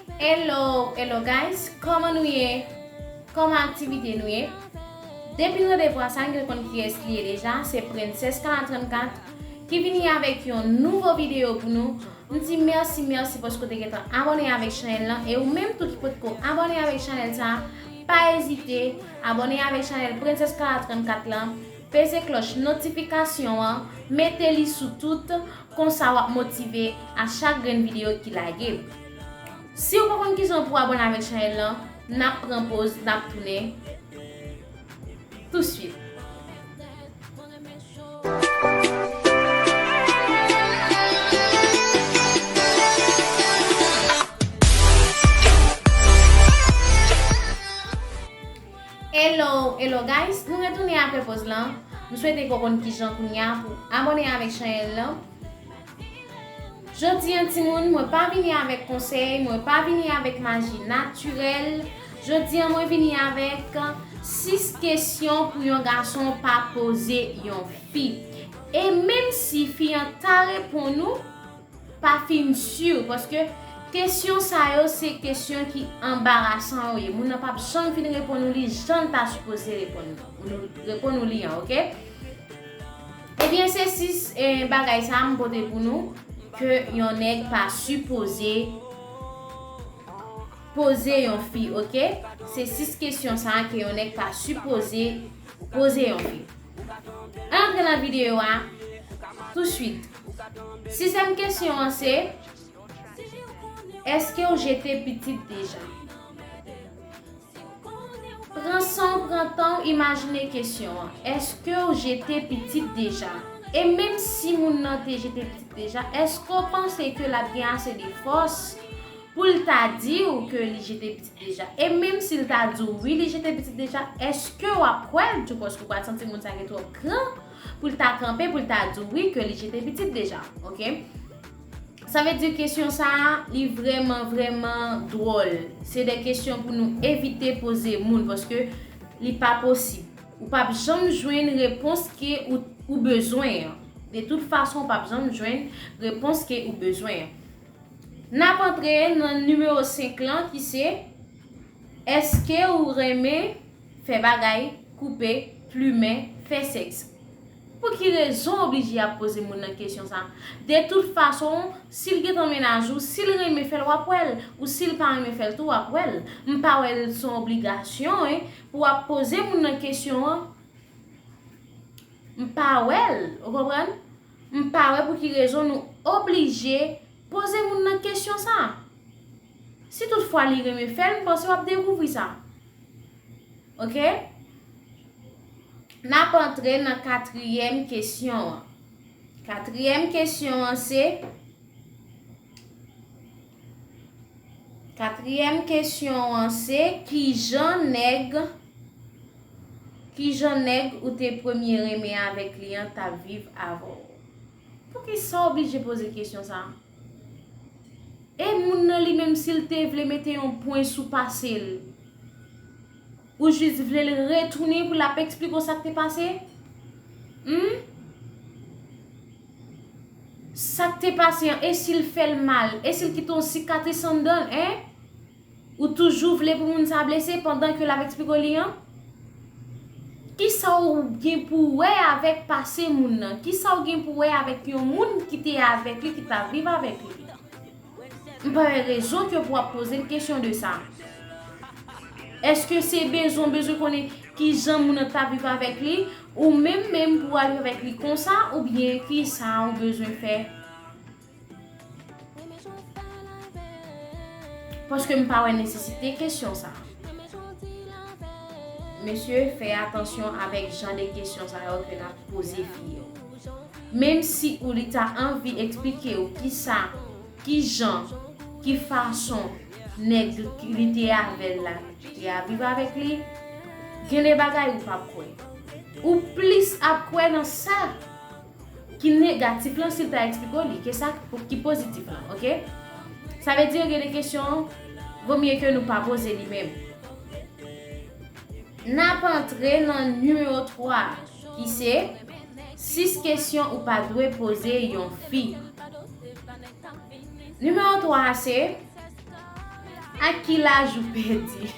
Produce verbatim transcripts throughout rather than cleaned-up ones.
Hello, hello guys, kòman nou ye? Kòman aktivite nou ye? Depi n randevou a sa, n gen konn kiyès li ye deja, se Princess Kala trannkat ki vini avèk yon nouvo videyo pou nou. M di mèsi, mèsi paske w te gentan abòne avèk chanèl lan, e ou menm tou ki potko abòne avèk chanèl sa, pa ezite, abòne avèk chanèl Princess Kala trannkat lan, peze klòch notifikasyon an, mete li sou tout, konsa w ap motive a chak grenn videyo ki lage. Si w pa konn kijan pou w abòne avèk chanèl lan, n ap pran poz, n ap tounen touswit. Hello, hello guys, nou retounen apre poz lan. M swete ke w konn kijan kounye a pou abòne avèk chanèl lan. Jodi a timoun, mwen pa vini avèk konsèy, mwen pa vini avèk maji natirèl. Jodi a mwen vini avèk sis kesyon pou yon gason pa poze yon fi. E menm si fi an ta reponn ou, pa fin si, paske kesyon sa yo se kesyon ki anbarasan yo ye. Moun nan p ap janm fin reponn ou li jan l ta sipoze reponn ou, reponn ou li an, oke? Ebyen, se sis, eh, bagay sa a m pote pou nou, ke yon nèg pa sipoze poze yon fi, oke? Se sis kesyon sa a ke yon nèg pa sipoze poze yon fi. Ann antre nan videyo a touswit. Sizyèm kesyon an se, èske w jete pitit deja? Pran san w, pran tan w, imajine kesyon an. Èske w jete pitit deja? E menm si moun nan te jete pitit deja, èske w panse ke l ap gen ase de fòs pou l ta di w ke li jete pitit deja? E menm si l ta di w wi, li jete pitit deja, èske w ap kwè l tou? Paske w pral santi moun sa gen twòp kran pou l ta kanpe, pou l ta di w wi ke li jete pitit deja. Oke? Sa vle di kesyon sa a, li vrèman, vrèman dwòl. Se de kesyon pou nou evite poze moun, paske li pa posib. Ou p ap janm jwenn repons ke ou, ou bezwen an. De tout fason, ou p ap janm jwenn repons ke ou bezwen an. N ap antre nan nimewo senk lan ki se, èske ou renmen fè bagay, koupe, plimen, fè sèks? Pou ki rezon w oblije ap poze moun nan kesyon sa? De tout fason, si l gentan mennaj ou, si l renmen fè l, w ap wè l. Ou si l pa renmen fè l tou, w ap wè l. M pa wè l se yon obligasyon, wi, pou w ap poze moun nan kesyon an. M pa wè l, ou konprann? M pa wè pou ki rezon nou oblije poze moun nan kesyon sa. Si toutfwa li renmen fè l, m panse w ap dekouvri sa. Oke? N ap antre nan katriyèm kesyon an. Katriyèm kesyon an se, katriyèm kesyon an se, kijan nèg, kijan nèg ou te premye renmen avèk li an t ap viv avè w? Poukisa w oblije poze kesyon sa? E moun nan li menm, si l te vle mete yon pwen sou pase l, ou jis vle l retounen pou l ap eksplike w sa k te pase? Hmm? Sa k te pase an, e si l fè l mal? E si l kite yon sikatris anndan l, en? Ou toujou vle pou moun sa blese pandan ke l ap eksplike w li an? Kisa w gen pou wè avèk pase moun nan? Kisa w gen pou wè avèk yon moun ki te avèk li, ki t ap viv avèk li? M pa wè rezon ke pou w ap poze l kesyon de sa. Èske se bezwen, w bezwen konnen kijan moun nan t ap viv avèk li, ou menm menm pou w al viv avèk li konsa, oubyen kisa w bezwen fè? Paske m pa wè nesesite kesyon sa. Mesye, fè atansyon avèk jan de kesyon sa yo ke n ap poze fi yo. Menm si ou li ta anvi eksplike w kisa, ki jan, ki fason nèg li te avè l la te ap viv avèk li, gen de bagay ou p ap kwè. Ou plis ap kwè nan sa ki negatif lan si l ta eksplike w li, ke sa ki pozitif lan, oke? Sa vle di gen de kesyon, vomye ke nou pa poze li menm. N ap antre nan nimewo twa, ki se sis kesyon ou pa dwe poze yon fi. Nimewo twa a se, Ak ki laj ou pèdi?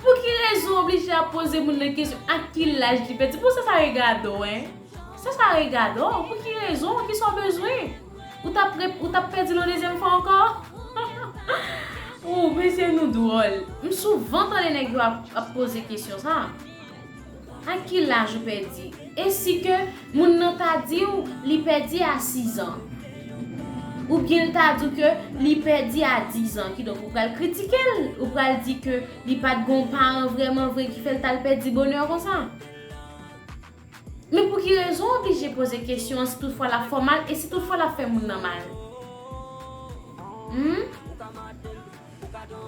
Pou ki rezon w oblije ap poze moun nan kesyon ak ki laj li pèdi? Bon, sa sa regade w, en? Sa sa regade w? Pou ki rezon? Kisa w bezwen? Ou t ap rep- ou t ap pèdi l yon dezyèm fwa ankò? Ou, mesye, nou dwòl. M souvan tande nèg yo ap, ap poze kesyon sa. Ak ki laj ou pèdi? E si ke moun nan ta di w li pèdi a sis an? Oubyen l ta di w ke li pèdi a dis an, kidonk ou pral kritike l, ou pral di ke li pa t gon paran vrèman vre ki fè l t al pèdi bonè konsa. Men pou ki rezon w oblije poze kesyon an si toutfwa l ap fè w mal e si toutfwa l ap fè moun nan mal? Hmm?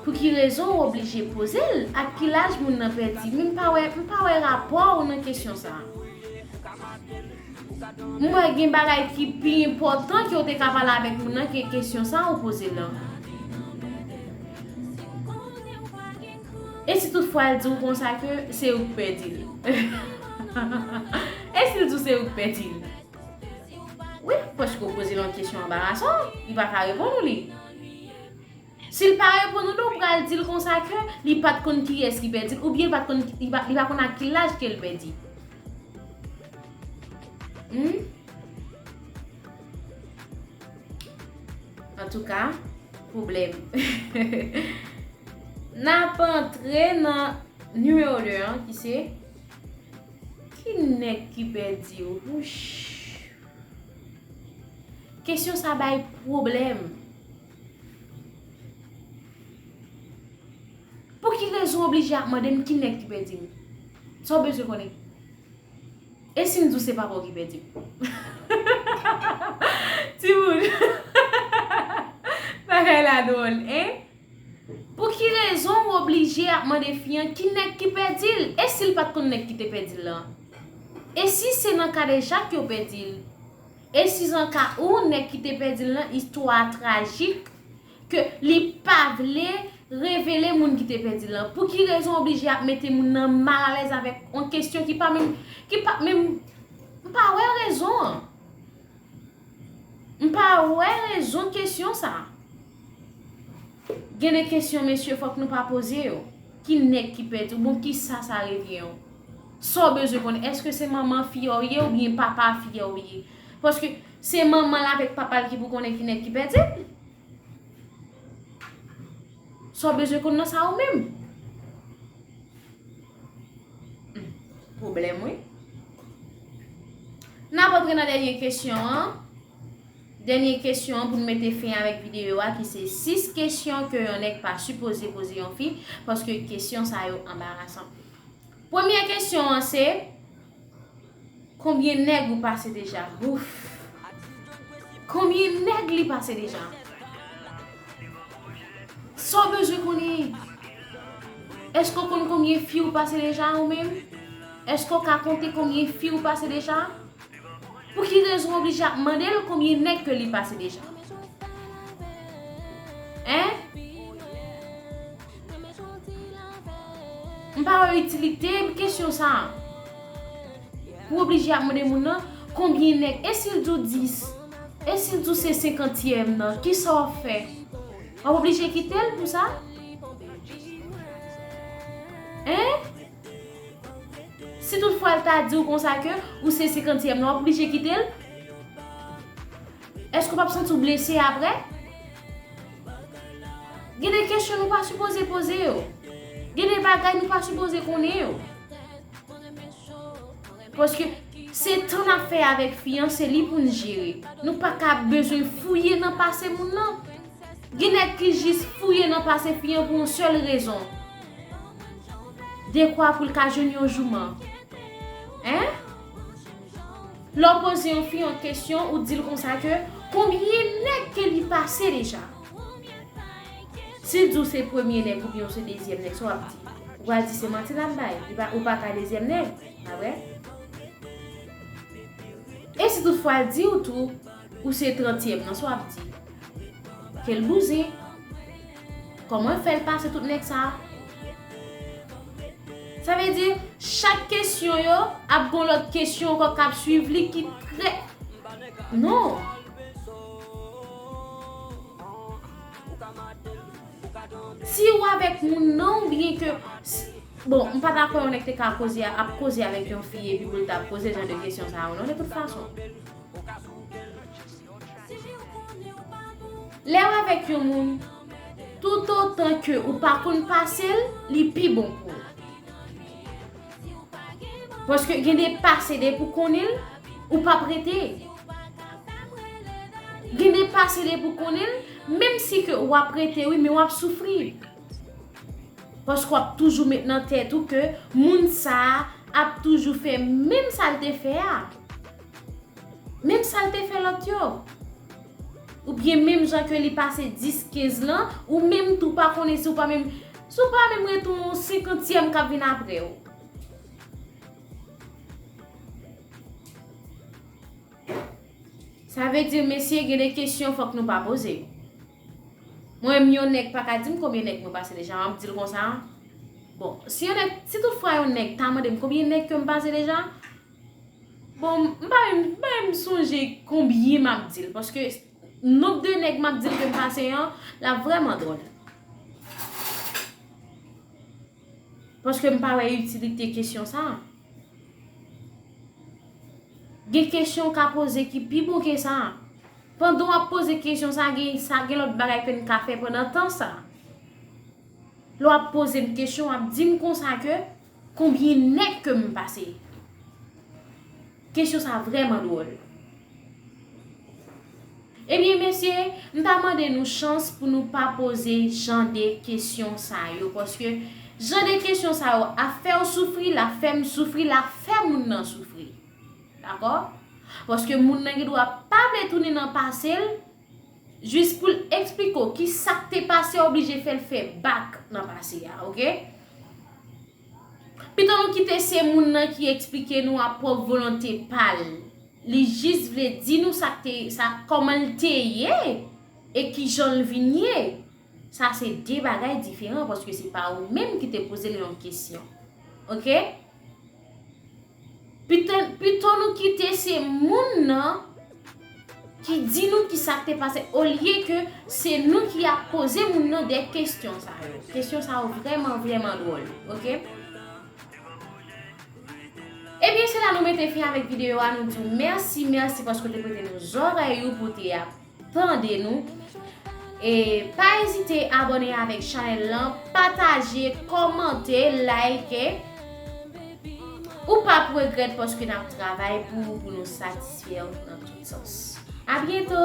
Pou ki rezon w oblije poze l? Ak ki laj moun nan pèdi? Men m pa wè, m pa wè rapò w nan kesyon sa a. M wè gen bagay ki pi enpòtan ke w te ka pale avèk moun nan ke kesyon sa a ou poze l lan. E si toutfwa l di w konsa ke se ou k pèdi l? E si l di w se ou k pèdi l? Wi, paske w poze l yon kesyon anbarasan, li pa ka reponn ou li. Si l pa reponn ou li, ou pral di l konsa ke li pa t konn kiyès ki pèdi l, oubyen li pa t konn, li pa, li pa konn ak ki laj ke l pèdi. Hmm? Antouka, pwoblèm. N ap antre nan nimewo de an, ki se, ki nèg ki pèdi w? Wouch. Kesyon sa bay pwoblèm. Pou ki rezon w oblije ap mande m ki nèg ki pèdi m? Sa w bezwen konnen? E si m di w se papa w ki pèdi m? Timoun, bagay la dwòl, en? Pou ki rezon w oblije ap mande fi an ki nèg ki pèdi l? E si l pa t konn nèg ki te pèdi l lan? E si se nan ka de Jacques yo pèdi l? E si nan ka ou, nèg ki te pèdi l lan, istwa a trajik, ke li pa vle revele moun ki te pèdi l lan? Pou ki rezon w oblije ap mete moun nan malalèz avèk yon kesyon ki pa menm, ki pa menm, m pa wè rezon an. M pa wè rezon kesyon sa. Gen de kesyon, mesye, fòk nou pa poze yo. Ki nèg ki pèdi w? Bon, kisa sa revyen w? Sa w bezwen konnen? Èske se manman fi a w ye oubyen papa fi a w ye? Paske se manman l avèk papa l ki pou konnen ki nèg ki pèdi l. Sa w bezwen konn nan sa ou menm? Hmm, pwoblèm, wi. N ap antre nan dènye kesyon an. Dènye kesyon an pou n mete fen avèk videyo a, ki se sis kesyon ke yon nèg pa sipoze poze yon fi, paske kesyon sa yo anbarasan. Premye kesyon an se, konbyen nèg ou pase deja? Ouf! Konbyen nèg li pase deja? Sa w bezwen konnen? Èske w konn konbyen fi w pase deja ou menm? Èske w ka konte konbyen fi w pase deja? Pou ki rezon w oblije ap mande l konbyen nèg ke li pase deja? Hein? M pa wè itilite kesyon sa a. Pou w oblije ap mande moun nan konbyen nèg. E si l di w dis? E si l di w se senkantyèm nan? Kisa w ap fè? W ap oblije kite l pou sa? Hein? Si toutfwa l ta di w konsa ke ou se senkantyèm nan, w ap oblije kite l? Èske w p ap santi w blese apre? Gen de kesyon nou pa sipoze poze yo. Gen de bagay nou pa sipoze konnen yo. Paske se tan n ap fè avèk fi an, se li pou n jere. Nou pa ka bezwen fouye nan pase moun nan. Gen nèg ki jis fouye nan pase fi an pou yon sèl rezon. Dekwa pou l ka jwenn yon jouman. Hein? Lè w poze yon fi yon kesyon, ou di l konsa ke konbyen nèg ke li pase deja? Si l di w se premye nèg oubyen w se dezyèm nèg, sa w ap di? Ou pral di se manti l ap bay, li pa, ou pa ka dezyèm nèg, pa vre? E si toutfwa l di w tou, ou se trantyèm nan, sa w ap di? Ke l bouzen. Kòman l fè l pase tout nèg sa a? Sa vle di, chak kesyon yo ap gon lòt kesyon ankò k ap swiv li ki trè, non. Si ou avèk moun nan, oubyen ke, bon, m pa ta kwè yon nèg te ka koze, ap koze avèk yon fi epi pou l ta ap poze jan de kesyon sa yo non, de tout fason. Lè w avèk yon moun, toutotan ke ou pa konn pase l, li pi bon pou ou. Paske gen de pase depi w konnen l, ou p ap rete. Gen de pase depi w konnen l, menm si ke w ap rete wi, men w ap soufri. Paske w ap toujou met nan tèt ou ke moun sa a ap toujou fè menm sa l te fè a. Menm sa l te fè lòt yo. Oubyen menm jan ke li pase dis, kenz lan, ou menm tou pa konnen si w pa menm, si w pa menm ret yon senkantyèm k ap vin apre w. Sa vle di, mesye, gen de kesyon fòk nou pa poze. Mwen menm, yon nèg pa ka di m konbyen nèg mwen pase deja, m ap di l konsa. Bon, si yon nèg, si toutfwa yon nèg ta mande m konbyen nèg ke m pase deja, bon, m pa menm, m pa menm sonje konbyen m ap di l, paske nonb de nèg m ap di l ke m pase an, l ap vrèman dwòl. Paske m pa wè itilite kesyon sa a. Gen kesyon w ka poze ki pi bon ke sa a. Pandan w ap poze kesyon sa a, gen, sa, gen lòt bagay ke n ka fè pandan tan sa a. Lè w ap poze m kesyon, w ap di m konsa ke konbyen nèg ke m pase. Kesyon sa vrèman dwòl. Ebyen, mesye, m ta mande nou chans pou nou pa poze jan de kesyon sa yo, paske jan de kesyon sa yo ap fè w soufri, l ap fè m soufri, l ap fè moun nan soufri. Dakò? Paske moun nan gen dwa pa vle tounen nan pase l, jis pou l eksplike w ki sa k te pase, oblije fè l fè bak nan pase a, oke? Pito nou kite se moun nan ki eksplike nou a pwòp volonte pa l. Li jis vle di nou sa k te, sa, kòman l te ye e ki jan l vin ye. Sa se de bagay diferan, paske se pa ou menm ki te poze l yon kesyon. Oke? Pito, pito nou kite se moun nan ki di nou ki sa k te pase, olye ke se nou ki ap poze moun nan de kesyon sa yo. Kesyon sa yo vrèman, vrèman dwòl, oke? Ebyen, se la nou mete fen avèk videyo a. Nou di w mèsi, mèsi paske w te prete nou zòrèy ou pou te ap tande nou. E pa ezite abòne avèk chanèl lan, pataje, kòmante, like. Ou p ap regrèt paske n ap travay pou ou, pou nou satisfè w nan tout sans. A byento!